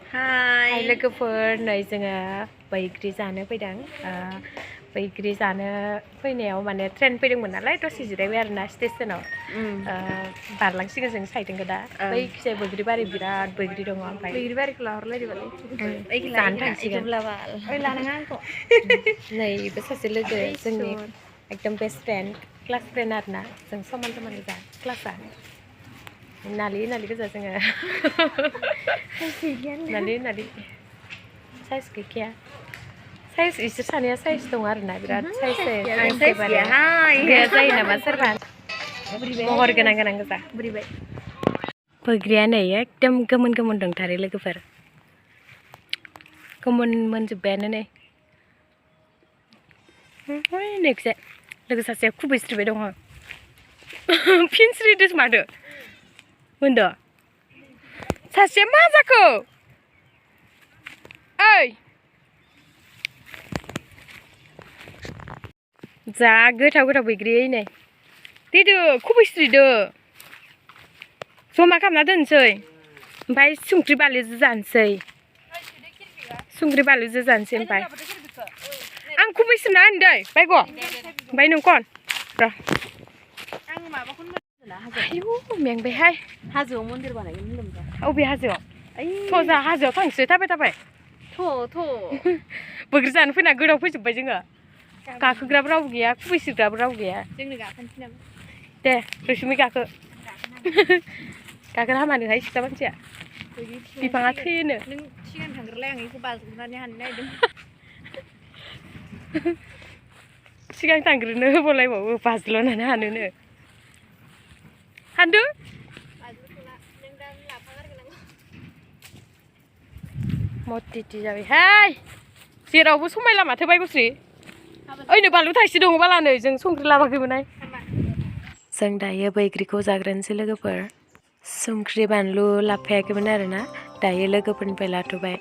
हाय लोगोफोर नै जोङो बैग्रि जानो फैदों बैग्रि जानो फैनायाव माने ट्रेन फैदोंमोन नालाय दसे जिरायबाय आरोना स्टेशनाव बारलांसिगोन जों साइथिंखौ दा बैखिजाय बैग्रि बारि बिराद बैग्रि दङ ओमफ्राय बैग्रि बारिखौ लाहरलायदोंबालाय जानो थांसिगोन नैबो सासे लोगो जोंनि एकदम बेस्ट फ्रेन्ड क्लास फ्रेन्ड आरोना जों समान समान गोजा क्लासआ नालि नालि गोजा जोङो नालि नालि साइज गैखाया साइज इसोर सानैया साइज दं आरोना बिराद साइज गैया जायो नामा सोरबा महर गोनां गोनां गोजा बैग्रिया नै एकदम गोमोन गोमोन दंथारो लोगोफोर गोमोन मोनजोब्बायानो नै नैखिजाय लोगो सासेया खुबैस्रिबाय दङ फिनस्रिदों मादो मोनदो सासेया मा जाखो ओइ जा गोथाव गोथाव बैग्रि नै देदो खुबैस्रिदो जमा खालामना दोनसै ओमफ्राय संख्रि बानलुजों जानोसै संख्रि बानलुजों जानोसै ओमफ्राय आं खुबैस्रिना होनदों बायग' ओमफ्राय नों कन र' आयु मेंबायहाय हाजोआव मन्दिर बानायगोन होनदोंमोन अबे हाजोआव थ' जा हाजोआव थांसै थाबाय थाबाय बैग्रि जानो फैना गोदाव फैजोब्बाय जोङो गाखोग्राबो रावबो गैया खुबैस्रिग्राबो रावबो गैया जोंनो गाखोनोसै नामा दे रैसुमै गाखो गाखोनो हामानोहाय सिख्ला मानसिया बिफाङा थैयोनो नों सिगां थांग्रोलाय आं बेखौ बाज्रुमनानै हानो नागिरदों सिगां थांग्रोनो होबावलायबावो बाज्ल'नानै हानोनो हानदो मटिटि जाबायहाय जेरावबो समायला माथो बायगस्रि ओइनो बानलु थाइसे दङ बालानो जों संख्रि लाबाखैमोनहाय जों दायो बैग्रिखौ जाग्रोनोसै लोगोफोर संख्रि बानलु लाफायाखैमोन आरोना दायो लोगोफोरनिफ्राय लाथ'बाय